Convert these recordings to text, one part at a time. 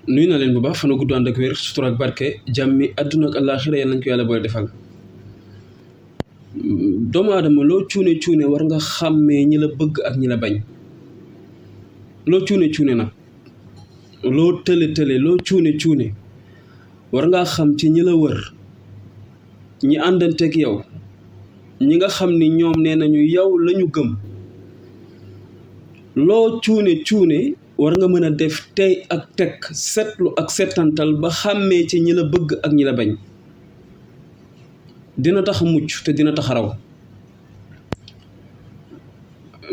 nuyu na leen bu baax fana gudd ànd ak wér sutura ak barke jàmmi àdduna ak àllaaxira yal nañ ko yàlla booy defal doomu aadama loo cuune war nga xàmmee ñi la bëgg ak ñi la bañ loo cuune nag loo tële loo cuune war ngaa xam ci ñi la wër ñi àndanteeg yow ñi nga xam ni ñoom nee nañu yow lañu gëm loo cuune war nga mën a def tey ak tekk seetlu ak seetantal ba xàmmee ci ñi la bëgg ak ñi la bañ dina tax mucc te dina tax raw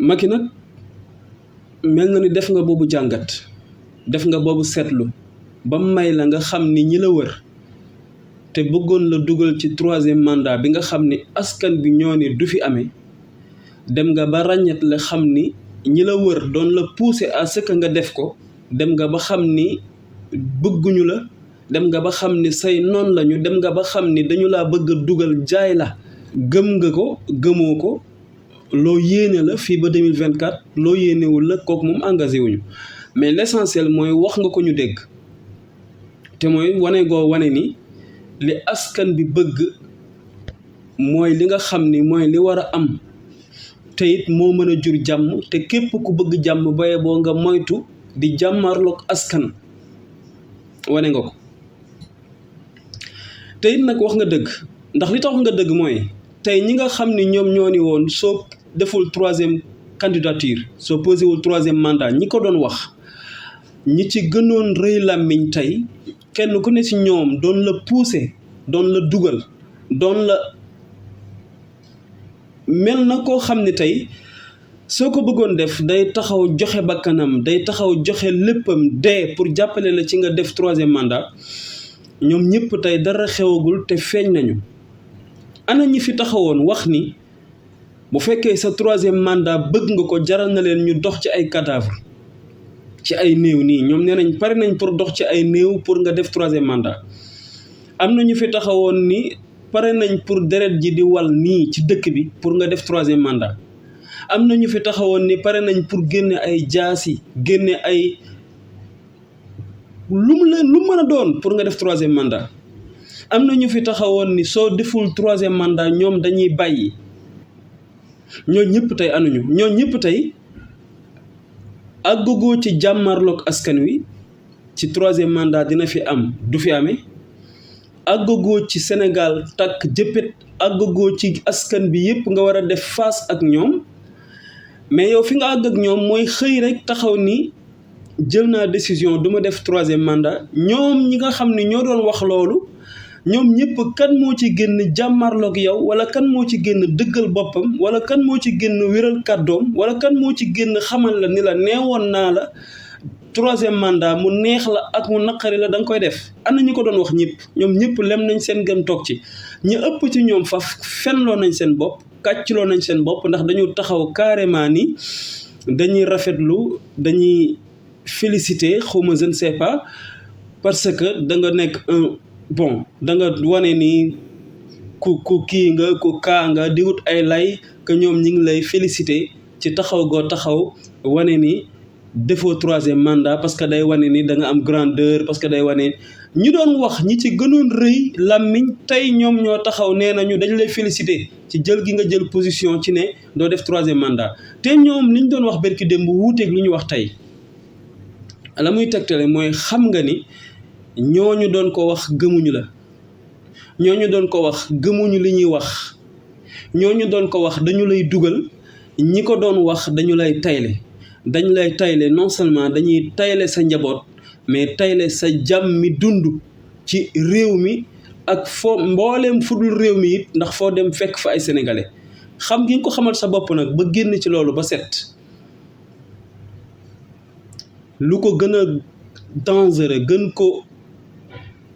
Macky nag mel na ni def nga boobu jàngat def nga boobu seetlu ba may la nga xam ni ñi la wër te bëggoon la dugal ci 3e mandat bi nga xam ni askan bi ñoo ni du fi amee dem nga ba ràññat la xam ni ñi la wër doon la pousser à ce que nga def ko dem nga ba xam ni bëgguñu la dem nga ba xam ni say noon lañu dem nga ba xam ni dañu laa bëgg a dugal jaay la gëm nga ko gëmoo ko loo yéene la fii ba 2024 loo yéenewul la kooku moom engagé wuñu mais l'essentiel mooy wax nga ko ñu dégg te mooy wane goo wane ni li askan bi bëgg mooy li nga xam ni mooy li war a am te it moo mën a jur jàmm te képp ku bëgg jàmm baye boo nga moytu di jàmmarloog askan wane nga ko te it nag wax nga dëgg ndax li tax nga dëgg mooy tey ñi nga xam ni ñoom ñoo ni woon soo deful 3e candidature soo posé wul 3e mandat ñi ko doon wax ñi ci gënoon rëy làmmiñ tey kenn ku ne ci ñoom doon la pousser doon la dugal doon la mel na koo xam ne tey soo ko bëggoon def day taxaw joxe bakkanam day taxaw joxe léppam dee pour jàppale la ci nga def 3e mandat ñoom ñëpp tey dara xewagul te feeñ nañu ana ñi fi taxawoon wax ni bu fekkee sa 3e mandat bëgg nga ko jaral na leen ñu dox ci ay cadavre ci ay néew nii ñoom nee nañ pare nañ pour dox ci ay néew pour nga def 3e mandat am na ñu fi taxawoon ni pare nañ pour deret ji di wal nii ci dëkk bi pour nga def 3e mandat am na ñu fi taxawoon ni pare nañ pour génne ay jaasi génne ay lu mën a doon pour nga def 3e mandat am na ñu fi taxawoon ni soo deful 3e mandat ñoom dañuy bàyyi ñoo ñëpp tey anuñu ñoo ñëpp tey àggugoo ci jàmmarloog askan wi ci 3e mandat dina fi am du fi amee àggugoo ci Sénégal takk jëppét àggugoo ci askan bi yëpp nga war a def face ak ñoom mais yow fi nga àgg ak ñoom mooy xëy rek taxaw ni jël naa décision du ma def 3e mandat ñoom ñi nga xam ne ñoo doon wax loolu ñoom ñëpp kan moo ci génn jàmmarloog yow wala kan moo ci génn dëggal boppam wala kan moo ci génn wéral kàddoom wala kan moo ci génn xamal la ni la neewoon naa la 3e mandat mu neex la ak mu naqari la da nga koy def ana ñu ko doon wax ñëpp ñoom ñëpp lem nañ seen gën toog ci ñu ëpp ci ñoom faf fenloo nañ seen bopp kàccloo nañ seen bopp ndax dañu taxaw carrément ni dañuy rafetlu dañuy féliciter xawma je ne sais pas parce que da nga nekk da nga wane ni ku kii nga ku kaa nga di wut ay lay que ñoom ñi ngi lay féliciter ci taxaw goo taxaw wane ni defoo 3e mandat parce que day wane ni da nga am grandeur parce que day wane ñi doon wax ñi ci gënoon rëy làmmiñ tey ñoom ñoo taxaw nee nañu dañu lay féliciter ci jël gi nga jël position ci ne doo def 3e mandat te ñoom li ñu doon wax berki démb wuuteeg lu ñu wax tey la muy tegtale mooy xam nga ni ñooñu doon ko wax gëmuñu la ñooñu doon ko wax gëmuñu li ñuy wax ñooñu doon ko wax dañu lay dugal ñi ko doon wax dañu lay tayle non seulement dañuy tayle sa njaboot mais tayle sa jàmmi dund ci réew mi ak foo mbooleem fudul réew mi it ndax foo dem fekk fa ay sénégalais xam gi nga ko xamal sa bopp nag ba génn ci loolu ba set lu ko gën a dangereux gën ko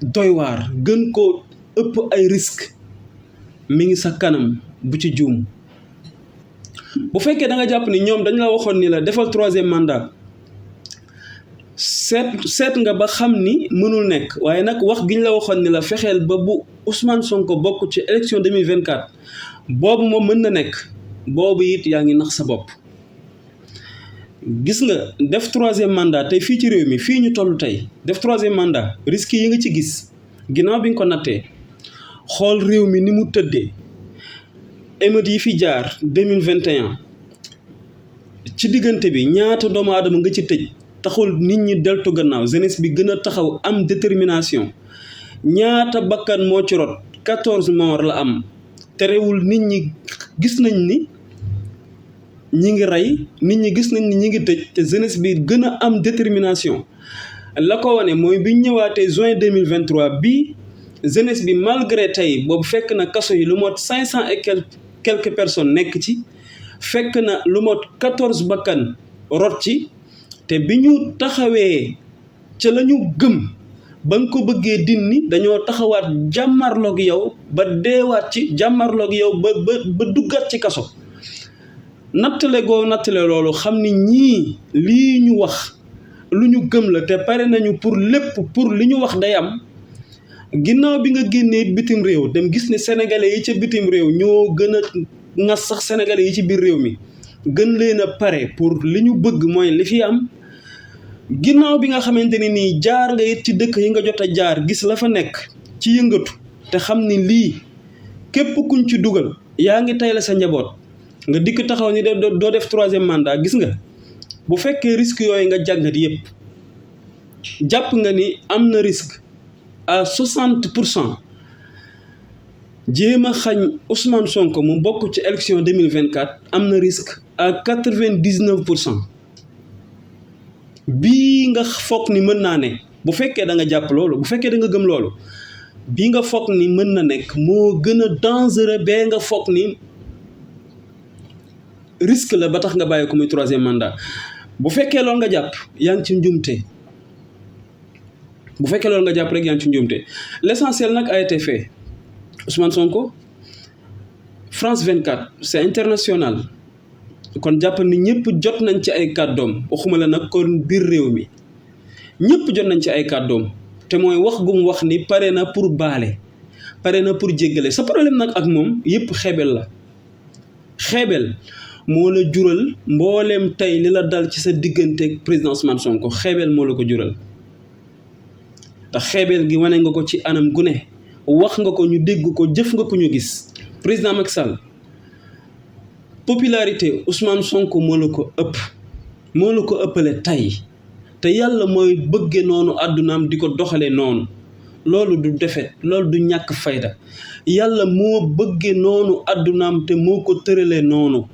doy waar gën ko ëpp ay risque mi ngi sa kanam bu ci juum bu fekkee da nga jàpp ni ñoom dañ la waxoon ni la defal 3e mandat seet nga ba xam ni mënul nekk waaye nag wax gi ñu la waxoon ni la fexeel ba bu Ousmane Sonko bokk ci élection 2024 boobu moom mën na nekk boobu it yaa ngi nax sa bopp gis nga def 3e mandat tey fii ci réew mi fii ñu toll tey def 3e mandat risques yi nga ci gis ginnaaw bi nga ko nattee xool réew mi ni mu tëddee émeutes yi fi jaar 2021 ci diggante bi ñaata doomu aadama nga ci tëj taxul nit ñi deltu gannaaw jeunesse bi gën a taxaw am détermination ñaata bakkan moo ci rot 14 morts la am terewul nit ñi gis nañ ni ñi ngi rey nit ñi gis nañ ni ñi ngi tëj te jeunesse bi gën a am détermination la ko wane mooy bi ñu ñëwaatee juin 2023 bi jeunesse bi malgré tey boobu fekk na kaso yi lu mot 500 et quelques personnes nekk ci fekk na lu mot 14 bakkan rot ci te bi ñu taxawee ca la ñu gëm ba nga ko bëggee dindi dañoo taxawaat jàmmarloog yow ba deewaat ci jàmmarloog yow ba duggaat ci kaso nattale loolu xam ni ñii lii ñu wax lu ñu gëm la te pare nañu pour lépp pour li ñu wax day am ginnaaw bi nga génnee bitim réew dem gis ne sénégalais yi ca bitim réew ñoo gën a ngas sax sénégalais yi ci biir réew mi gën leen a pare pour li ñu bëgg mooy li fi am ginnaaw bi nga xamante ni nii jaar nga it ci dëkk yi nga jot a jaar gis la fa nekk ci yëngatu te xam ni lii képp kuñ ci dugal yaa ngi tay la sa njaboot nga dikk taxaw ni doo def 3e mandat gis nga bu fekkee risque yooyu nga jàngat yépp jàpp nga ni am na risque à 60% jéem a xañ Ousmane Sonko mu bokk ci élection 2024 am na risque à 99%. bii nga foog ni mën naa ne bu fekkee da nga jàpp loolu bu fekkee da nga gëm loolu bii nga foog ni mën na nekk moo gën a dangereux bee nga foog ni risque la ba tax nga bàyyi ko muy 3e mandat bu fekkee loolu nga jàpp yaa ngi ci njuumte bu fekkee loolu nga jàpp rek yaa ngi ci njuumte l'essentiel nag a été fait Ousmane Sonko France 24 c'est international kon jàpp ni ñëpp jot nañ ci ay kàddoom waxuma la nag kon biir réew mi ñëpp jot nañ ci ay kàddoom te mooy wax gum wax ni pare na pour baale pare na pour jéggale sa problème nag ak moom yëpp xeebel la xeebel moo la jural mbooleem tey li la dal ci sa digganteeg président Ousmane Sonko xeebel moo la ko jural te xeebel gi wane nga ko ci anam gu ne wax nga ko ñu dégg ko jëf nga ko ñu gis président Macky Sall popularité Ousmane Sonko moo la ko ëppale tey te yàlla mooy bëgge noonu àddunaam di ko doxale noonu loolu du defet loolu du ñàkk fayda yàlla moo bëgge noonu àddunaam te moo ko tërale noonu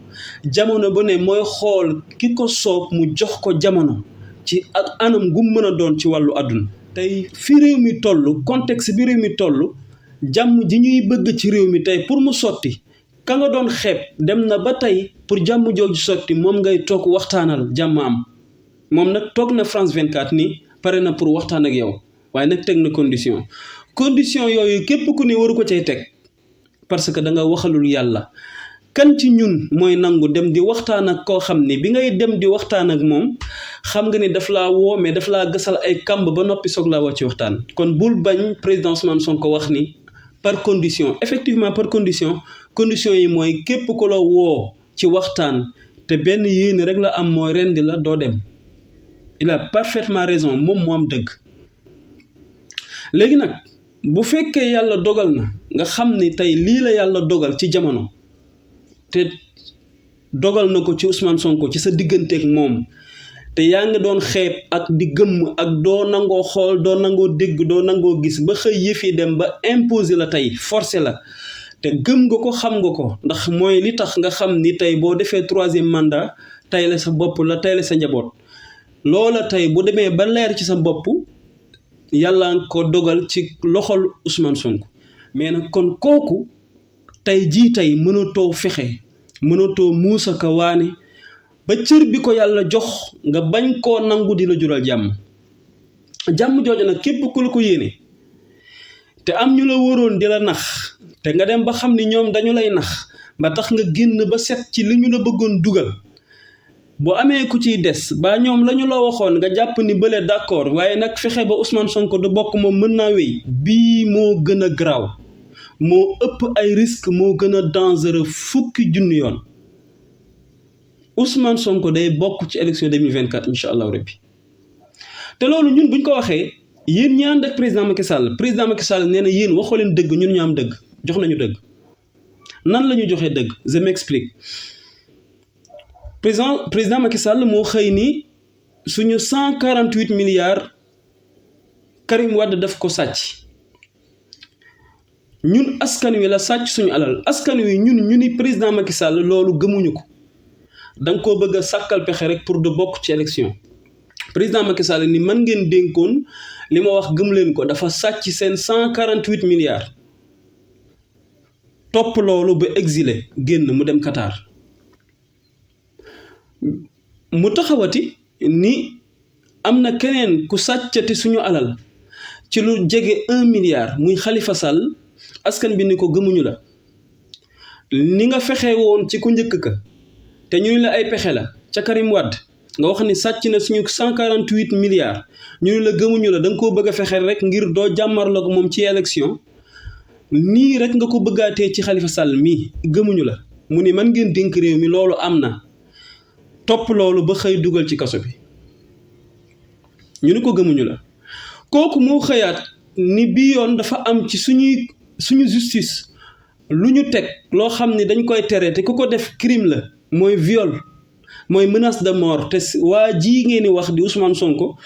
jamono bu ne mooy xool ki ko soob mu jox ko jamono ci ak anam gu mën a doon ci wàllu àdduna tey fi réew mi toll contexte bi réew mi toll jàmm ji ñuy bëgg ci réew mi tey pour mu sotti ka nga doon xeeb dem na ba tey pour jàmm jooju sotti moom ngay toog waxtaanal jàmm am moom nag toog na France 24 ni pare na pour waxtaan ak yow waaye nag teg na condition yooyu képp ku ne waru ko cay teg parce que da nga waxalul yàlla kan ci ñun mooy nangu dem di waxtaan ak koo xam ni bi ngay dem di waxtaan ak moom xam nga ni daf laa woo mais daf laa gësal ay kamb ba noppi soog laa wax ci waxtaan kon bul bañ président Ousmane Sonko wax ni par condition effectivement par condition yi mooy képp ku la woo ci waxtaan te benn yéene rek la am mooy rendi la doo dem il a parfaitement raison moom moo am dëgg léegi nag bu fekkee yàlla dogal na nga xam ni tey lii la yàlla dogal ci jamono te dogal na ko ci Ousmane Sonko ci sa digganteeg moom te yaa ngi doon xeeb ak di gëmm ak doo nangoo xool doo nangoo dégg doo nangoo gis ba xëy yëf yi dem ba imposer la tey forcer la te gëm nga ko xam nga ko ndax mooy li tax nga xam ni tey boo defee 3e mandat tey la sa bopp la tey la sa njaboot loola tey bu demee ba leer ci sa bopp yàlla nga ko dogal ci loxol Ousmane Sonko mais nag kon kooku tey jii tey mënatoo fexe mënatoo muusa ka waane ba cër bi ko yàlla jox nga bañ koo nangu di la jural jàmm jooju nag képp ku la ko yéene te am ñu la wóoroon di la nax te nga dem ba xam ni ñoom dañu lay nax ba tax nga génn ba set ci li ñu la bëggoon dugal bu amee ku ciy des ba ñoom la ñu la waxoon nga jàpp ni bële d'accord waaye nag fexe ba Ousmane Sonko du bokk moom mën naa wéy bii moo gën a garaaw moo ëpp ay risque moo gën a dangereux fukki junni yoon Ousmane Sonko day bokk ci élection 2024 incha allah rabbi te loolu ñun buñ ko waxee yéen ñi ànd ak président Macky Sall nee na yéen waxoo leen dëgg ñun ñu am dëgg jox nañu dëgg nan la ñu joxee dëgg je m'explique président Macky Sall moo xëy ni suñu 148 milliards Karim Wade daf ko sàcc ñun askan wi la sàcc suñu alal askan wi ñun ñu ni président Macky Sall loolu gëmuñu ko da nga koo bëgg a sàkkal pexe rek pour de bokk ci élection président Macky Sall ni man ngeen dénkoon li ma wax gëm leen ko dafa sàcc seen 148 milliards topp loolu ba exilé génn mu dem Qatar mu taxawati ni am na keneen ku sàccati suñu alal ci lu jege 1 milliard muy Khalifa Sall askan bi ni ko gëmuñu la ni nga fexe woon ci ku njëkk ka te ñu la ay pexe la ca Karim Wade nga wax ni sàcc na suñu 148 milliards ñu la gëmuñu la da nga koo bëgg a fexe rek ngir doo jàmmarloo ko moom ci élection nii rek nga ko bëggaatee ci Khalifa Sall mii gëmuñu la mu ni man ngeen dénk réew mi loolu am na topp loolu ba xëy dugal ci kaso bi ñu ni ko gëmuñu la kooku moo xëyaat ni bii yoon dafa am ci suñu justice lu ñu teg loo xam ni dañ koy tere te ku ko def crime la mooy viol mooy menace de mort te waa ji ngeen di wax di Ousmane Sonko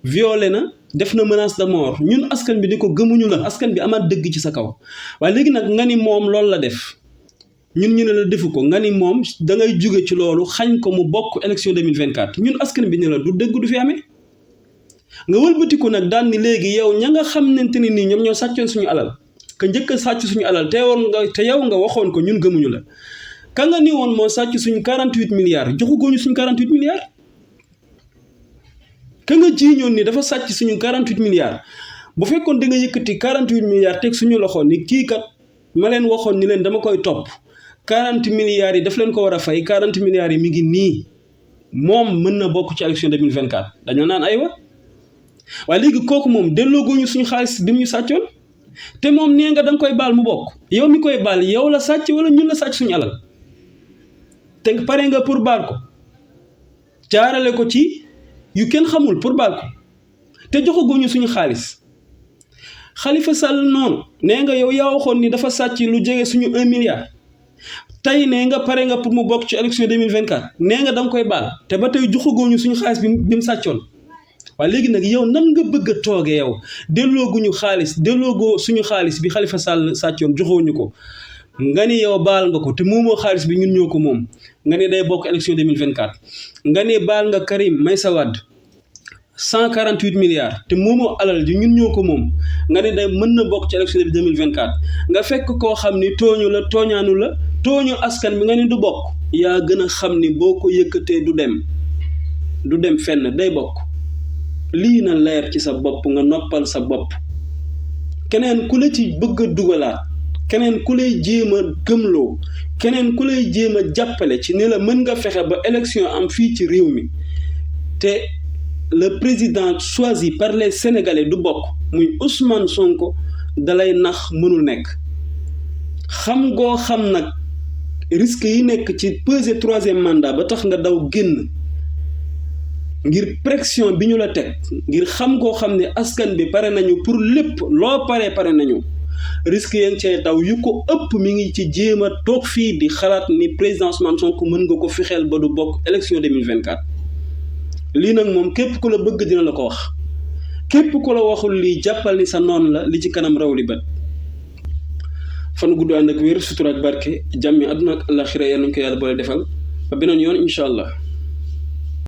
violé na def na menace de mort ñun askan bi ni ko gëmuñu la askan bi amaat dëgg ci sa kaw waaye léegi nag nga ni moom loolu la def ñun ñu ne la defu ko nga ni moom da ngay jóge ci loolu xañ ko mu bokk élection 2024 ñun askan bi ne la du dëgg du fi amee nga wëlbatiku nag daan ni léegi yow ña nga xamante ne nii ñoom ñoo sàccoon suñu alal ka njëkk a sàcc suñu alal te yow nga waxoon ko ñun gëmuñu la ka nga ni woon moo sàcc suñu 48 milliards joxu gooñu suñu 48 milliards ka nga jiiñoon ni dafa sàcc suñu 48 milliards bu fekkoon da nga yëkkati 48 milliards teg suñu loxo ni kii kat ma leen waxoon ni leen dama koy topp 40 milliards yi daf leen ko war a fay 40 milliards yi mi ngi nii moom mën na bokk ci élection 2024 dañoo naan aywa waaye léegi kooku moom delloo gooñu suñu xaalis bi mu ñu sàccoon te moom nee nga da nga koy baal mu bokk yow mi koy baal yow la sàcc wala ñun la sàcc suñu alal te pare nga pour baal ko jaarale ko ci yu kenn xamul pour baal ko te joxaguñu suñu xaalis Khalifa Sall noonu nee nga yow yaa waxoon ni dafa sàcc lu jege suñu 1 milliard tey nee nga pare nga pour mu bokk ci élection 2024 nee nga da nga koy baal te ba tey joxaguñu suñu xaalis bi mu sàccoon waaye léegi nag yow nan nga bëgg a toogee yow dellooguñu xaalis delloogoo suñu xaalis bi Khalifa Sall sàccoon joxooñu ko nga ni yow baal nga ko te moomoo xaalis bi ñun ñoo ko moom nga ni day bokk élection 2024 nga ni baal nga Karim Meïssa Wade 148 milliards te moomoo alal ji ñun ñoo ko moom nga ni day mën na bokk ci élection 2024 nga fekk koo xam ni tooñu la tooñaanu la tooñu askan bi nga ni du bokk yaa gën a xam ni boo ko yëkkatee du dem fenn day bokk lii na leer ci sa bopp nga noppal sa bopp keneen ku la ci bëgg a dugalaat keneen ku lay jéem a gëmloo keneen ku lay jéem a jàppale ci ne la mën nga fexe ba élection am fii ci réew mi te le président choisi par les Sénégalais du bokk muy Ousmane Sonko dalay nax mënul nekk xam ngoo xam nag risque yi nekk ci peser 3e mandat ba tax nga daw génn ngir pression bi ñu la teg ngir xam koo xam ne askan bi pare nañu pour lépp loo pare nañu risque yi cee daw yu ko ëpp mi ngi ci jéem a toog fii di xalaat ni président Ousmane Sonko mën nga ko fexeel ba du bokk élection 2024 lii nag moom képp ku la bëgg dina la ko wax képp ku la waxul lii jàppal ni sa noon la li ci kanam raw li bët fan gudd ànd ak wér sutura ak barke jàmmi àdduna ak àllaxira yal nañu ko yàlla boole defal ba beneen yoon incha allah